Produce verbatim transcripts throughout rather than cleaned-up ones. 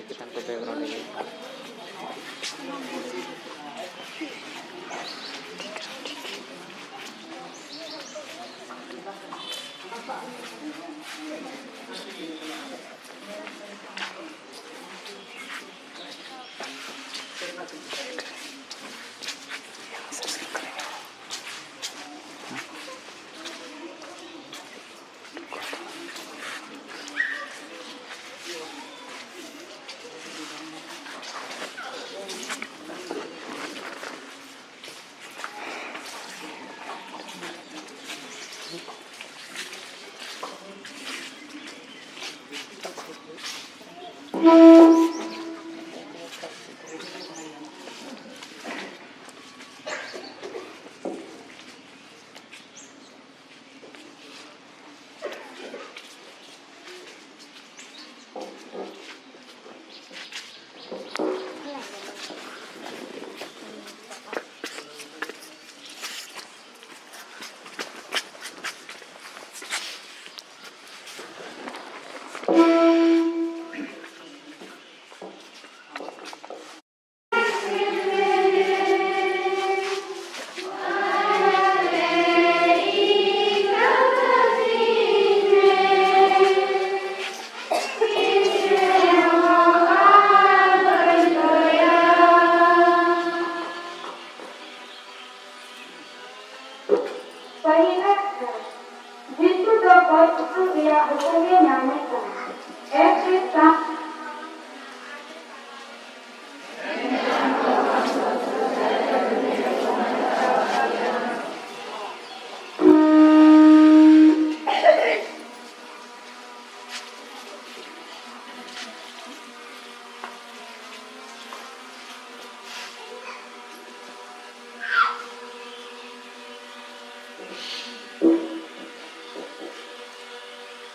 ᱪᱮᱛᱟᱱ ᱠᱚ background ᱨᱮ᱾ ᱯᱟᱹᱦᱤᱞᱟᱜ ᱜᱷᱟᱨᱚᱸᱡᱽ᱾ ᱡᱤᱥᱩ ᱫᱚ ᱚᱛ ᱩᱥᱩᱞ ᱨᱮᱭᱟᱜ ᱦᱩᱠᱩᱢᱮ ᱧᱟᱢᱮ ᱠᱟᱱᱟ᱾ ᱮᱠ ᱠᱷᱨᱤᱥᱴᱟᱱ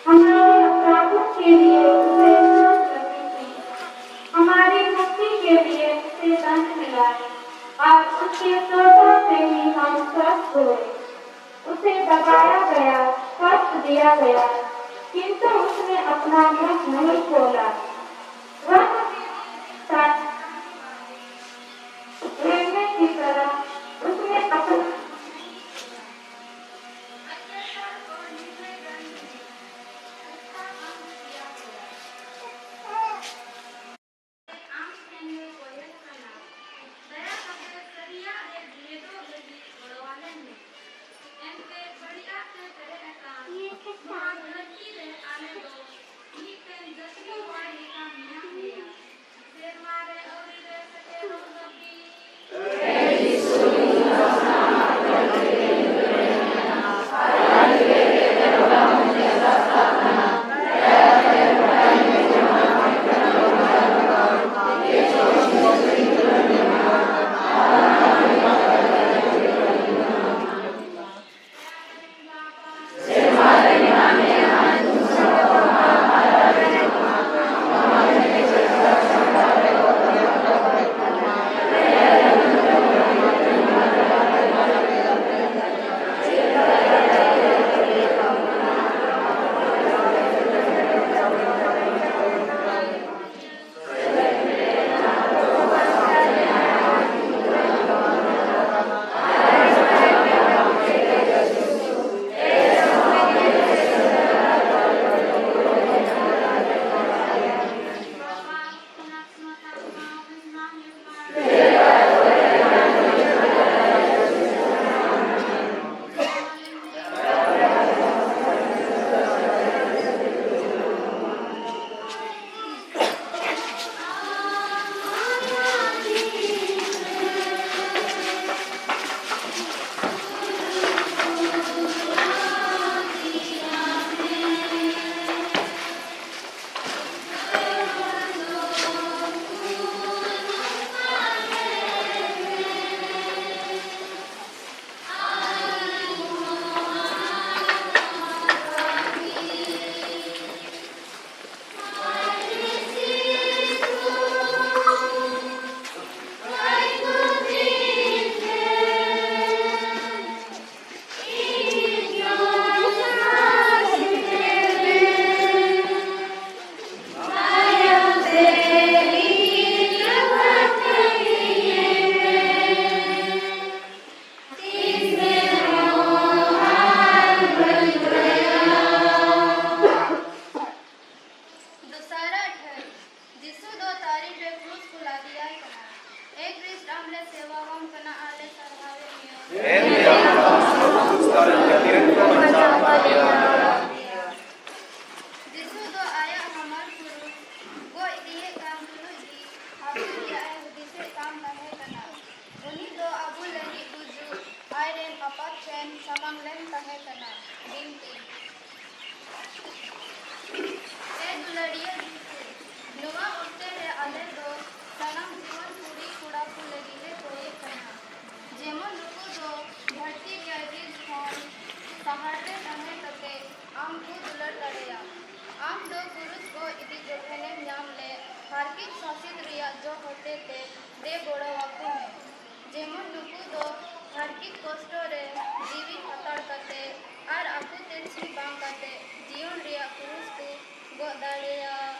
हमारे अपराधों के लिए उसे क्रूस पर चींटा, हमारी मुक्ति के लिए उसे दंड मिला और उसके चोटों से ही हम स्वस्थ हुए। उसे दबाया गया, कष्ट दिया गया, किंतु उसने अपना मुंह नहीं खोला। वह मेरी साथ रहने की तरह उसने अपना ᱟᱢ ᱴᱷᱮᱱ ᱞᱮ ᱠᱚᱭᱚᱜ ᱠᱟᱱᱟ᱾ ᱫᱟᱭᱟ ᱠᱟᱛᱮ ᱥᱟᱹᱨᱤᱭᱟᱜ ᱨᱮ ᱡᱤᱣᱮᱫᱚᱜ ᱞᱟᱹᱜᱤᱫ ᱜᱚᱲᱚ ᱟᱞᱮ ᱢᱮ᱾ ᱮᱱᱛᱮ ᱵᱟᱹᱲᱤᱡᱟᱜ ᱛᱮ ᱯᱮᱨᱮᱡ ᱟᱠᱟᱱ ᱱᱚᱣᱟ ᱫᱷᱟᱹᱨᱛᱤ ᱨᱮ ᱟᱞᱮ ᱫᱚ ᱢᱤᱫᱴᱮᱱ ᱡᱟᱹᱛᱤ ᱦᱚᱲ ᱞᱮᱠᱟ ᱢᱮᱱᱟᱜ ᱞᱮᱭᱟ᱾ ᱛᱟᱦᱮᱸ ᱠᱟᱱᱟ᱾ ᱵᱤᱱᱛᱤ᱾ ᱮ ᱫᱩᱞᱟᱹᱲᱤᱭᱟᱹ ᱡᱤᱥᱩ, ᱱᱚᱣᱟ ᱚᱠᱛᱮ ᱨᱮ ᱟᱞᱮ ᱫᱚ ᱥᱟᱱᱟᱢ ᱡᱩᱣᱟᱹᱱ ᱠᱩᱲᱤ ᱠᱚᱲᱟ ᱠᱚ ᱞᱟᱹᱜᱤᱫ ᱞᱮ ᱠᱚᱭᱮ ᱠᱟᱱᱟ, ᱡᱮᱢᱚᱱ ᱱᱩᱠᱩ ᱫᱚ ᱫᱷᱟᱹᱨᱛᱤ ᱨᱮᱭᱟᱜ ᱨᱤᱥ ᱠᱷᱚᱱ ᱥᱟᱦᱟᱨ ᱨᱮ ᱛᱟᱦᱮᱸ ᱠᱟᱛᱮ ᱟᱢ ᱠᱚ ᱫᱩᱞᱟᱹᱲ ᱫᱟᱲᱮᱭᱟᱜ᱾ ᱟᱢ ᱫᱚ ᱠᱩᱨᱩᱥ ᱜᱚᱡ ᱤᱫᱤ ᱡᱚᱠᱷᱮᱱᱮᱢ ᱧᱟᱢ ᱞᱮᱫ ᱦᱟᱨᱠᱮᱛ ᱥᱟᱥᱮᱛ ᱨᱮᱭᱟᱜ ᱡᱚ ᱦᱚᱛᱮ ᱛᱮ ᱫᱮ ᱜᱚᱲᱚ ᱟᱠᱚ ᱢᱮ᱾ ᱡᱮᱢᱚᱱ ᱱᱩᱠᱩ ᱫᱚ ᱦᱟᱨᱠᱮᱛ ᱠᱚᱥᱴᱚ ᱨᱮ ᱡᱤᱣᱤ ᱦᱟᱛᱟᱲ ᱠᱟᱛᱮ ᱟᱨ ᱟᱠᱚ ᱛᱮ ᱪᱷᱤ ᱵᱟᱝ ᱠᱟᱛᱮ ᱡᱤᱭᱚᱱ ᱨᱮᱭᱟᱜ ᱠᱩᱨᱩᱥ ᱠᱚ ᱜᱚᱜ ᱫᱟᱲᱮᱭᱟᱜ᱾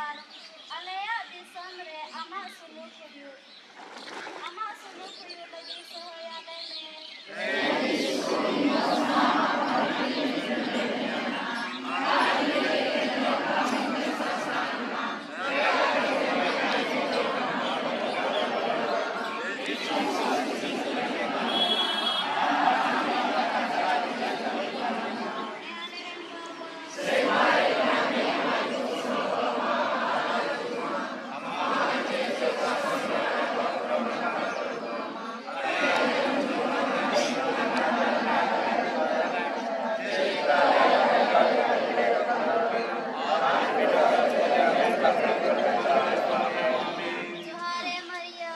ᱟᱨ ᱟᱞᱮᱭᱟᱜ ᱫᱤᱥᱚᱢ ᱨᱮ ᱟᱢᱟᱜ ᱥᱩᱞᱩᱠ ᱦᱩᱭᱩᱜ, ᱟᱢᱟᱜ ᱥᱩᱞᱩᱠ ᱦᱩᱭᱩᱜ ᱞᱟᱹᱜᱤᱫ ᱥᱚᱦᱚᱭ ᱟᱞᱮ ᱢᱮ᱾ ᱡᱚᱦᱟᱨ ᱮ ᱢᱟᱹᱨᱤᱭᱟ᱾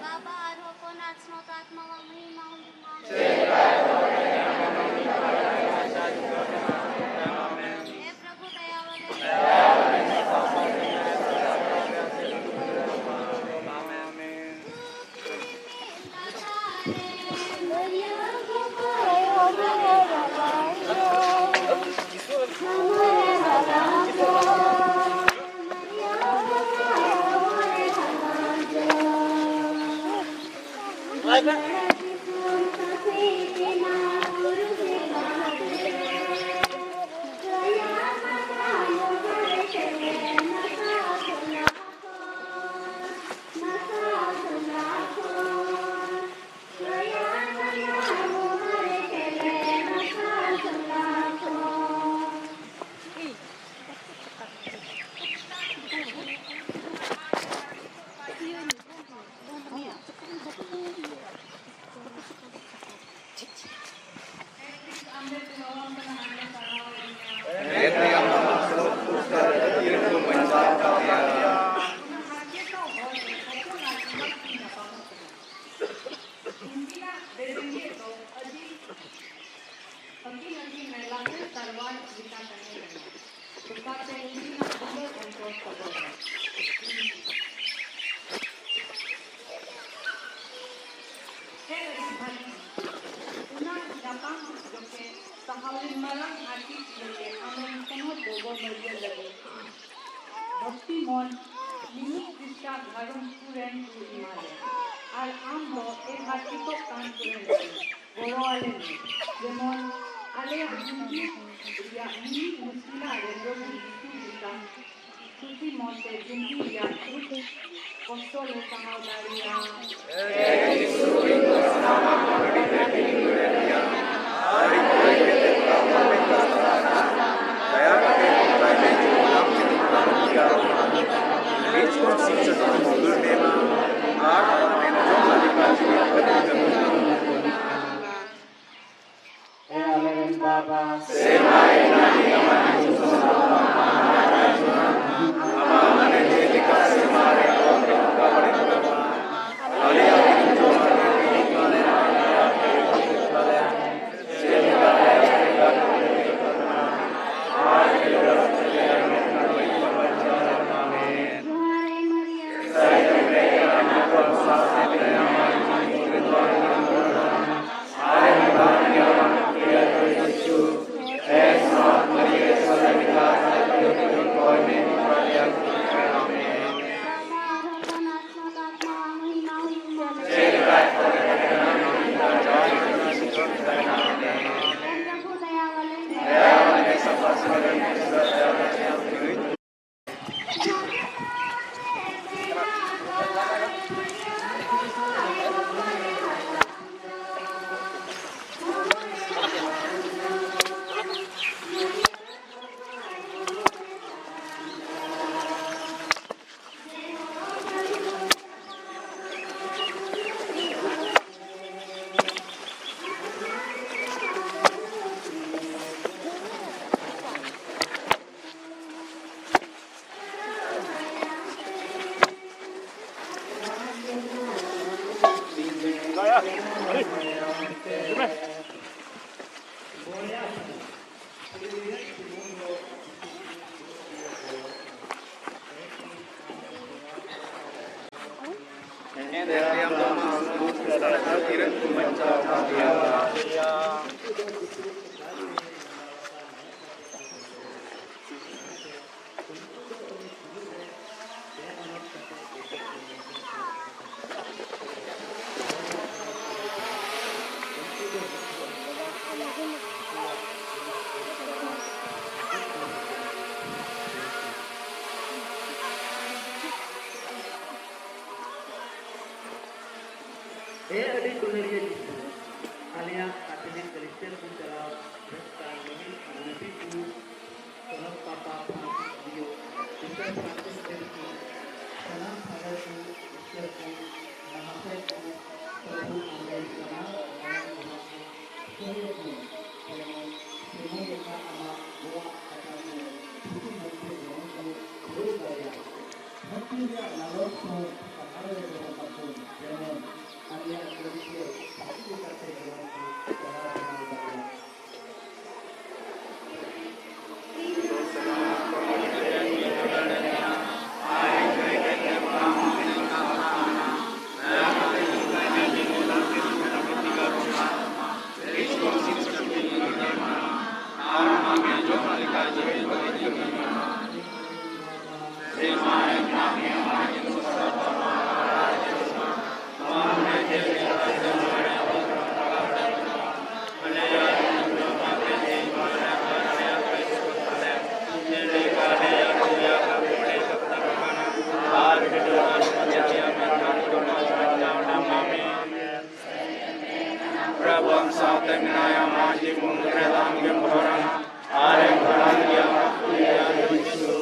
ᱵᱟᱵᱟ ᱟᱨ ᱦᱚᱯᱚᱱ ᱟᱨ ᱥᱟᱶᱛᱮ ᱟᱛᱢᱟ ᱢᱟ ᱢᱟᱹᱦᱤᱢᱟ ᱦᱩᱭᱩᱜ ᱢᱟ᱾ ᱦᱮ ᱯᱨᱚᱵᱷᱩ ᱫᱟᱭᱟ ᱟᱞᱮ ᱢᱮ᱾ ᱢᱚᱱ ᱢᱤᱢᱤᱫ ᱯᱤᱥᱴᱟ ᱜᱷᱟᱨᱚᱸᱡᱽ ᱠᱚᱨᱮᱱ ᱠᱚ ᱮᱢᱟ ᱞᱮᱭᱟ᱾ ᱟᱨ ᱟᱢ ᱫᱚ ᱮ ᱦᱟᱨᱠᱮᱛᱚᱜ ᱠᱟᱱ ᱠᱚᱨᱮᱱ ᱠᱚ ᱜᱚᱲᱚ ᱟᱞᱮ ᱢᱮ, ᱡᱮᱢᱚᱱ ᱟᱞᱮᱭᱟᱜ ᱡᱤᱱᱫᱮᱜᱤ ᱨᱮᱭᱟᱜ ᱢᱤᱢᱤᱫ ᱢᱩᱥᱠᱤᱞᱟᱜ ᱨᱮ ᱯᱨᱚᱵᱷᱩ ᱡᱤᱥᱩ ᱡᱮᱛᱟ ᱠᱷᱩᱥᱤ ᱢᱚᱱᱛᱮ ᱡᱤᱱᱫᱮᱜᱤ ᱨᱮᱭᱟᱜ ᱫᱩᱠ ᱠᱚᱥᱴᱚ ᱞᱮ ᱥᱟᱦᱟᱣ ᱫᱟᱲᱮᱭᱟᱜ᱾ ᱮ ᱟᱞᱮᱨᱮᱱ ᱵᱟᱵᱟ, ᱥᱮᱨᱢᱟ ᱨᱮ ᱢᱮᱱᱟᱜ ᱢᱮᱭᱟ, ᱟᱢᱟᱜ ᱧᱩᱛᱩᱢ ᱥᱟᱹᱜᱩᱱ ᱢᱟ, ᱟᱢᱟᱜ ᱢᱟᱱᱮ ᱪᱮᱫ ᱞᱮᱠᱟ ᱥᱮᱨᱢᱟ ᱨᱮ ᱚᱱᱠᱟ ᱵᱟᱲᱮ ᱠᱚ ᱢᱟ᱾ ᱟᱞᱮᱭᱟᱜ ᱫᱤᱱᱟᱹᱢ ᱡᱚᱢᱟᱜ ᱫᱚ ᱛᱮᱦᱮᱧ ᱮᱢᱟᱞᱮ ᱢᱮ, ᱟᱨ ᱪᱮᱫ ᱞᱮᱠᱟ ᱟᱞᱮ ᱪᱮᱫ ᱞᱮᱠᱟ ᱠᱚ ᱞᱟᱹᱭ ᱠᱟᱱᱟ, ᱟᱨ ᱟᱞᱮ ᱫᱚ ᱵᱟᱹᱲᱤᱡ ᱠᱚ ᱵᱟᱧᱪᱟᱣ ᱞᱮ ᱢᱟ᱾ ᱟᱢᱮᱱ᱾ ᱡᱚᱦᱟᱨ ᱮ ᱢᱟᱨᱤᱭᱟ᱾ ᱦᱮᱸ, ᱟᱹᱰᱤ ᱫᱩᱞᱟᱹᱲᱤᱭᱟᱹ ᱜᱤᱫᱽᱨᱟᱹ, ᱟᱞᱮᱭᱟᱜ ᱠᱟᱛᱷᱟ ᱠᱚ ᱪᱟᱞᱟᱣ ᱨᱟᱹᱥᱠᱟᱹ ᱞᱟᱹᱜᱤᱫ ᱢᱟᱹᱡᱷᱤ ᱠᱚ, ᱥᱚᱱᱚᱛ ᱯᱟᱯᱟ ᱯᱷᱨᱟᱱᱥᱤᱥ ᱰᱤᱭᱳ, ᱥᱤᱥᱴᱟᱨ ᱯᱷᱨᱟᱱᱥᱤᱥ ᱰᱮᱨᱠᱤ, ᱥᱟᱱᱟᱢ ᱯᱷᱟᱫᱟᱨ ᱠᱚ, ᱥᱤᱥᱴᱟᱨ ᱠᱚ, ᱢᱟᱦᱟᱥᱚᱭ ᱠᱚ, ᱯᱨᱚᱵᱷᱩ ᱟᱢᱨᱮᱱ ᱥᱟᱱᱟᱢ ᱵᱚᱸᱜᱟ ᱠᱚ, ᱥᱚᱦᱭᱚᱜ ᱠᱚ, ᱡᱮᱢᱚᱱ ᱥᱮᱨᱢᱟ ᱞᱮᱠᱟ ᱟᱢᱟᱜ ᱱᱚᱣᱟ ᱠᱟᱛᱷᱟ ᱠᱚ ᱯᱩᱛᱷᱤ ᱢᱚᱫᱽᱫᱷᱮ ᱡᱮᱢᱚᱱ ᱠᱚ ᱯᱩᱨᱟᱹᱣ ᱫᱟᱲᱮᱭᱟᱜ᱾ ᱵᱷᱟᱹᱜᱤ ᱨᱮᱭᱟᱜ ᱞᱟᱞᱚᱥ ᱦᱚᱸ ᱥᱟᱦᱟᱨ ᱨᱮ ᱫᱚᱦᱚ ᱠᱟᱠᱚ, ᱡᱮᱢᱚᱱ ᱟᱞᱮᱭᱟᱜ ᱨᱟᱹᱥᱠᱟᱹ ᱵᱷᱟᱹᱜᱤ ᱞᱮᱠᱟᱛᱮ ᱡᱮᱢᱚᱱ ᱠᱚ ᱪᱟᱞᱟᱣ ᱵᱟᱱᱟᱣ ᱫᱟᱲᱮᱭᱟᱜ᱾ ᱯᱨᱚᱵᱷᱩ ᱟᱢ ᱥᱟᱶᱛᱮ ᱢᱮᱱᱟᱭᱟ, ᱢᱟᱹᱡᱷᱤ ᱵᱩᱨᱩ ᱨᱮ ᱟᱢ ᱜᱮᱢ ᱵᱷᱚᱨᱟᱢᱟ, ᱟᱨᱮᱢ ᱵᱷᱚᱨᱟᱢ ᱜᱮᱭᱟ ᱟᱢᱟᱜ ᱠᱩᱲᱤ ᱜᱤᱫᱽᱨᱟᱹ ᱡᱤᱥᱩ᱾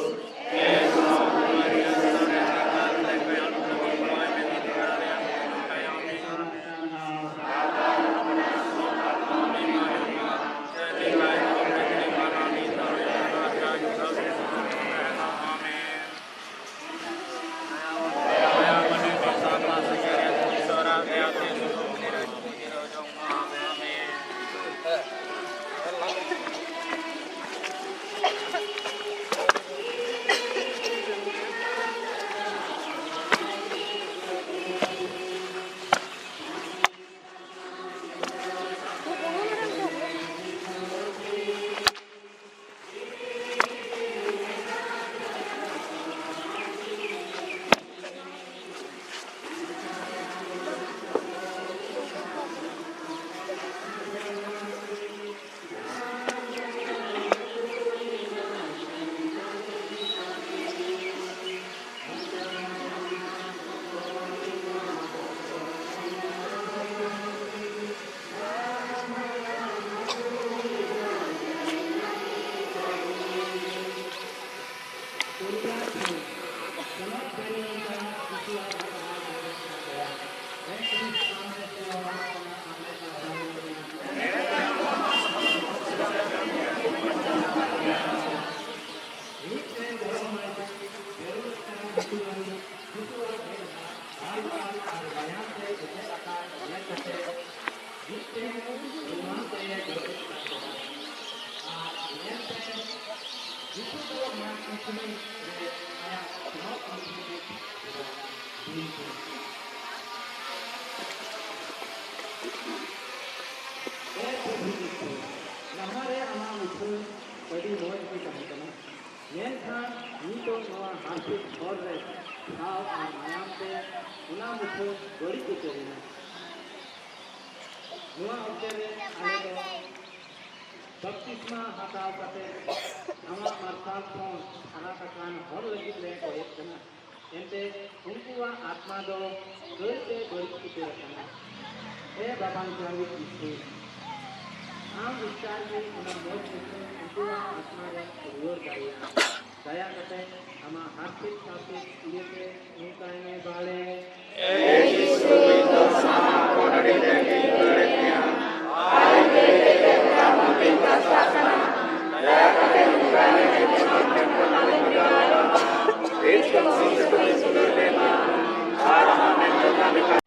ᱞᱟᱦᱟᱨᱮ ᱟᱢᱟᱜ ᱩᱪᱷᱟᱹᱱ ᱟᱹᱰᱤ ᱢᱚᱡᱽ ᱜᱮ ᱛᱟᱦᱮᱸ ᱠᱟᱱᱟ, ᱢᱮᱱᱠᱷᱟᱱ ᱱᱤᱛᱚᱜ ᱱᱚᱣᱟ ᱦᱟᱨᱯᱤᱠ ᱦᱚᱨ ᱨᱮ ᱴᱷᱟᱶ ᱟᱨ ᱢᱟᱭᱟᱢ ᱛᱮ ᱚᱱᱟ ᱩᱪᱷᱟᱹᱱ ᱵᱟᱹᱲᱤᱡ ᱩᱛᱟᱹᱨ ᱮᱱᱟ᱾ ᱱᱚᱣᱟ ᱚᱠᱛᱮ ᱨᱮ ᱟᱞᱮ ᱫᱚ ᱵᱟᱯᱛᱤᱥᱢᱟ ᱦᱟᱛᱟᱣ ᱠᱟᱛᱮ ᱟᱢᱟᱜ ᱢᱟᱨᱥᱟᱞ ᱠᱷᱚᱱ ᱯᱷᱟᱨᱟᱠ ᱟᱠᱟᱱ ᱦᱚᱲ ᱞᱟᱹᱜᱤᱫ ᱞᱮ ᱠᱚᱭᱮᱫ ᱠᱟᱱᱟ᱾ ᱮᱱᱛᱮ ᱩᱱᱠᱩᱣᱟᱜ ᱟᱛᱢᱟ ᱫᱚ ᱠᱟᱹᱭᱛᱮ ᱵᱟᱹᱲᱤᱡ ᱩᱛᱟᱹᱨ ᱟᱠᱟᱱᱟ᱾ ᱮ ᱵᱟᱵᱟᱱ ᱡᱟᱹᱣᱤᱡ ᱤᱥᱤᱱ, ᱟᱢ ᱮᱥᱠᱟᱨ ᱜᱮ ᱚᱱᱟ ᱢᱚᱡᱽ ᱩᱪᱷᱟᱹᱱ ᱩᱱᱠᱩᱣᱟᱜ ᱟᱛᱢᱟ ᱨᱮ ᱨᱩᱣᱟᱹᱲ ᱫᱟᱲᱮᱭᱟᱜᱼᱟ᱾ ᱫᱟᱭᱟ ᱠᱟᱛᱮ ᱟᱢᱟᱜ ᱦᱟᱨᱠᱮᱛ ᱥᱟᱥᱮᱛ ᱤᱭᱟᱹᱛᱮ ᱱᱚᱝᱠᱟᱭ ᱢᱮ, ᱵᱟᱲᱮ᱾ ᱮ ᱡᱤᱥᱩ, ᱤᱧ ᱫᱚ ᱥᱟᱱᱟᱢ ᱠᱷᱚᱱ ᱟᱹᱰᱤ ᱰᱷᱮᱨ ᱜᱮᱧ ᱫᱩᱞᱟᱹᱲᱮᱫ ᱢᱮᱭᱟ᱾ ᱟᱨ ᱤᱧ ᱫᱚ ᱮᱠᱟᱞ ᱵᱟᱹᱧ ᱠᱟᱥᱛᱟᱜ ᱠᱟᱱᱟ᱾ ᱫᱟᱭᱟ ᱠᱟᱛᱮ ᱱᱚᱝᱠᱟᱭ ᱢᱮ, ᱡᱮ ᱟᱢ ᱴᱷᱮᱱ ᱠᱷᱚᱱ ᱟᱞᱚᱧ ᱵᱷᱮᱜᱟᱨᱚᱜ ᱢᱟ᱾ ᱠᱷᱨᱤᱥᱴ ᱡᱤᱥᱩ ᱛᱮ ᱤᱧ ᱫᱩᱞᱟᱹᱲ ᱞᱮ ᱮᱢᱟ᱾ ᱟᱨ ᱟᱢᱟᱜ ᱢᱮᱱ ᱠᱟᱛᱷᱟ ᱞᱮᱠᱟ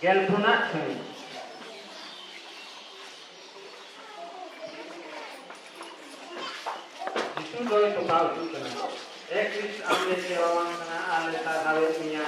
ᱜᱮᱞ ᱯᱩᱱᱟᱜ ᱪᱷᱚᱭ᱾ ᱡᱤᱥᱩ ᱫᱚᱭ ᱛᱚᱯᱟ ᱩᱪᱩᱜ ᱠᱟᱱᱟ᱾ ᱮ ᱠᱨᱤᱥᱴ, ᱟᱢ ᱞᱮ ᱥᱮᱵᱟᱣᱟᱢ ᱠᱟᱱᱟ ᱟᱨ ᱞᱮ ᱥᱟᱨᱦᱟᱣᱮᱫ ᱢᱮᱭᱟ᱾